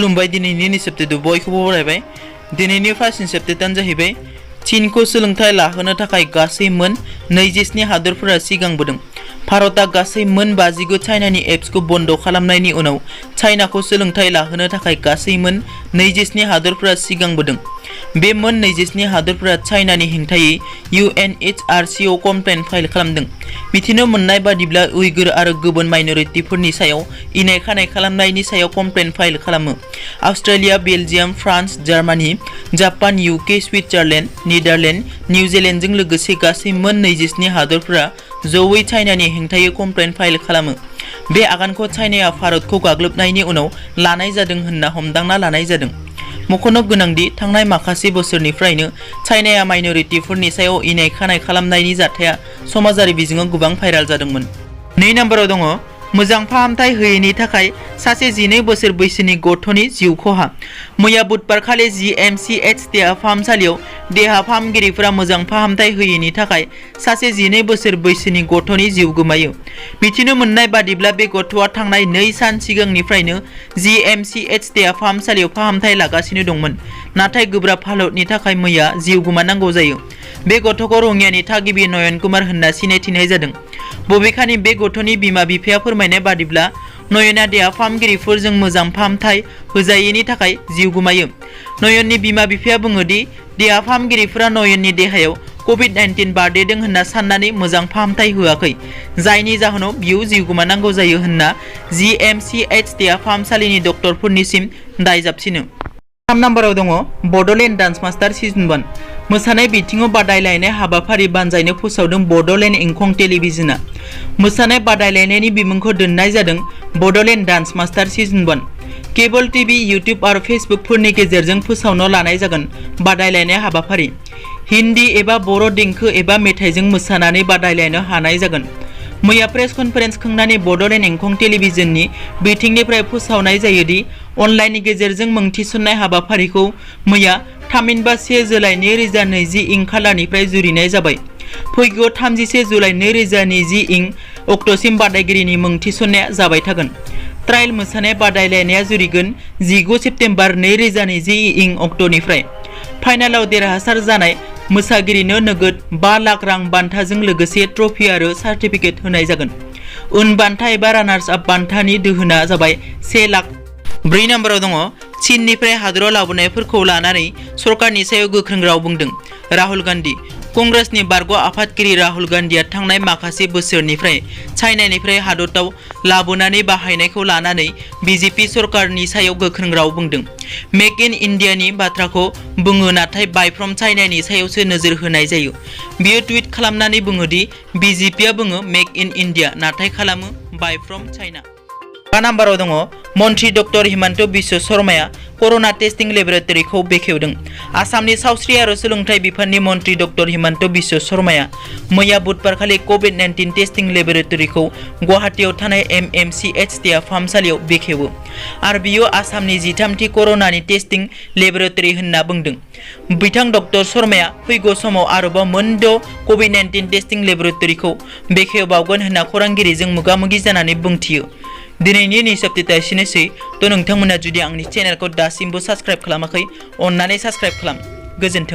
खुलुमबाय दिनैनि सेप्तेम्बर बयखौबो बरायबाय। दिनैनि फार्स्ट सेप्तेम्बरानो जाहैबाय चीनखौ सोलोंथाइ लाहोनो थाखाय गासै मोन 27 हादोरफोरा सिगांबोदों। भारतआ गासै मोन 59 चाइनानि एप्सखौ बन्द खालामनायनि उनाव चाइनाखौ सोलोंथाइ लाहोनो थाखाय गासै मोन 27 हादोरफोरा सिगांबोदों। बे मोन 27 हादोरफोरा चाइनानि हेंथायै UNHRCआव कमप्लेन फाइल खालामदों। मिथिनो मोननाय बादिब्ला उइगर आरो गुबुन माइनरिटिफोरनि सायाव इनाय खानाय खालामनायनि सायाव कमप्लेन फाइल खालामो। अस्ट्रेलिया, बेलजियाम, फ्रान्स, जार्मानी, जापान, UK, सुइट्जारलेन्ड, नेदारलेन्ड, निउजिलेन्डजों लोगोसे गासै मोन 27 हादोरफोरा जयै चाइनानि हेंथायै कमप्लेन फाइल खालामो। बे आगानखौ चाइनाया भारतखौ गाग्लोबनायनि उनाव लानाय जादों होनना हमदांना लानाय जादों। मख'नो गोनांदि थांनाय माखासे बोसोरनिफ्रायनो चाइनाया माइनरिटिफोरनि सायाव इनाय खानाय खालामनायनि जाथाया समाजारि बिजोङाव गोबां भाइराल जादोंमोन। 2 नम्बराव दङ मोजां फाहामथाय होयैनि थाखाय सासे 12 बोसोर बैसोनि गथ'नि जिउ खहा। मैया बुधबारखालि GMCH देहा फाहामसालियाव देहा फाहामगिरिफोरा मोजां फाहामथाय होयैनि थाखाय सासे 12 बोसोर बैसोनि गथ'नि जिउ गोमायो। मिथिनो मोननाय बादिब्ला बे गथ'आ थांनाय 2 सान सिगांनिफ्रायनो GMCH देहा फाहामसालियाव फाहामथाय लागासिनो दंमोन, नाथाय गोब्राब हालोदनि थाखाय मैया जिउ गोमानांगौ जायो। बे गथ'खौ रङियानि थागिबि नयन कुमार होनना सिनायथिनाय जादों। बबेखानि बे गथ'नि बिमा-बिफाया फोरमायनाय बादिब्ला नयना देहा फाहामगिरिफोरजों मोजां फाहामथाय होजायैनि थाखाय जिउ गोमायो। नयननि बिमा-बिफाया बुङो दि देहा फाहामगिरिफोरा नयननि देहायाव COVID-19 बारदेरदों होनना साननानै मोजां फाहामथाय होआखै, जायनि जाहोनाव बियो जिउ गोमानांगौ जायो होनना GMCH देहा फाहामसालिनि डक्टरफोरनिसिम दाय जाबसिनो। 3 नम्बराव दङ बड'लेण्ड डान्स मास्टार सिजन 1। मोसानाय बिथिङाव बादायलायनाय हाबाफारि बानजायनो फोसावदों बड'लेण्ड इंखं टेलिभिजनआ। मोसानाय बादायलायनायनि बिमुंखौ दोननाय जादों Bodoland dance master season 1। Cable TV, YouTube आरो फेसबुकफोरनि गेजेरजों फोसावनो लानाय जागोन बादायलायनाय हाबाफारि। हिन्दी एबा बर' देंखो एबा मेथाइजों मोसानानै बादायलायनो हानाय जागोन। मैया प्रेस कनफारेन्स खुंनानै बड'लेण्ड इंखं टेलिभिजननि बिथिंनिफ्राय फोसावनाय जायोदि अनलाइननि गेजेरजों मुं थिसननाय हाबाफारिखौ मैया थामहिनबा 1 जुलाइ 2020 इं खालारनिफ्राय जुरिनाय जाबाय। फैगौ 31 जुलाइ 2020 इं अक्ट'सिम बादायगिरिनि मुं थिसननाया जाबाय थागोन। ट्रायल मोसानाय बादायलायनाया जुरिगोन 19 सेप्तेम्बर 2020 इं अक्ट'निफ्राय। फाइनालाव देरहासार जानाय मोसागिरिनो नोगोद 5 लाख रां बान्थाजों लोगोसे ट्रफी आरो सार्टिफिकेट होनाय जागोन। उन बान्था एबा रानार्स आप बान्थानि दोहोना जाबाय 1 लाख। 4 नम्बराव दङ चीननिफ्राय हादराव लाबोनायफोरखौ लानानै सरकारनि सायाव गोख्रों राव बुंदों राहुल गान्धी। कंग्रेसनि बारग' आफादगिरि राहुल गान्धीया थांनाय माखासे बोसोरनिफ्राय चाइनानिफ्राय हादराव लाबोनानै बाहायनायखौ लानानै BJP सरकारनि सायाव गोख्रों राव बुंदों। मेक इन इन्डियानि बाथ्राखौ बुङो नाथाय बाय फ्रम चाइनानि सायावसो नोजोर होनाय जायो। बियो टुइट खालामनानै बुङो दि BJPआ बुङो मेक इन इन्डिया नाथाय खालामो बाय फ्रम चाइना। 5 नम्बराव दङ मन्त्रि डक्टर हिमन्त बिश्व शर्माया कर'ना टेस्टिं लेबरेटरिखौ बेखेवदों। आसामनि सावस्रि आरो सोलोंथाइ बिफाननि मन्त्रि डक्टर हिमन्त बिश्व शर्माया मैया बुधबारखालि COVID-19 टेस्टिं लेबरेटरिखौ गुवाहाटीआव थानाय MMCH देहा फाहामसालियाव बेखेवो आरो बियो आसामनि 13थि कर'नानि टेस्टिं लेबरेटरि होनना बुंदों। बिथां डक्टर शर्माया फैगौ समाव आरोबाव मोन 6 COVID-19 टेस्टिं लेबरेटरिखौ बेखेवबावगोन होनना खौरांगिरिजों मोगा-मोगि जानानै बुंथियो। दिनैनि सेप्तेम्बरा एसेनोसै। नोंथांमोना जुदि आंनि चेनेलखौ दासिमबो साबस्क्राइब खालामाखै, अन्नानै साबस्क्राइब खालाम। गोजोन्थों।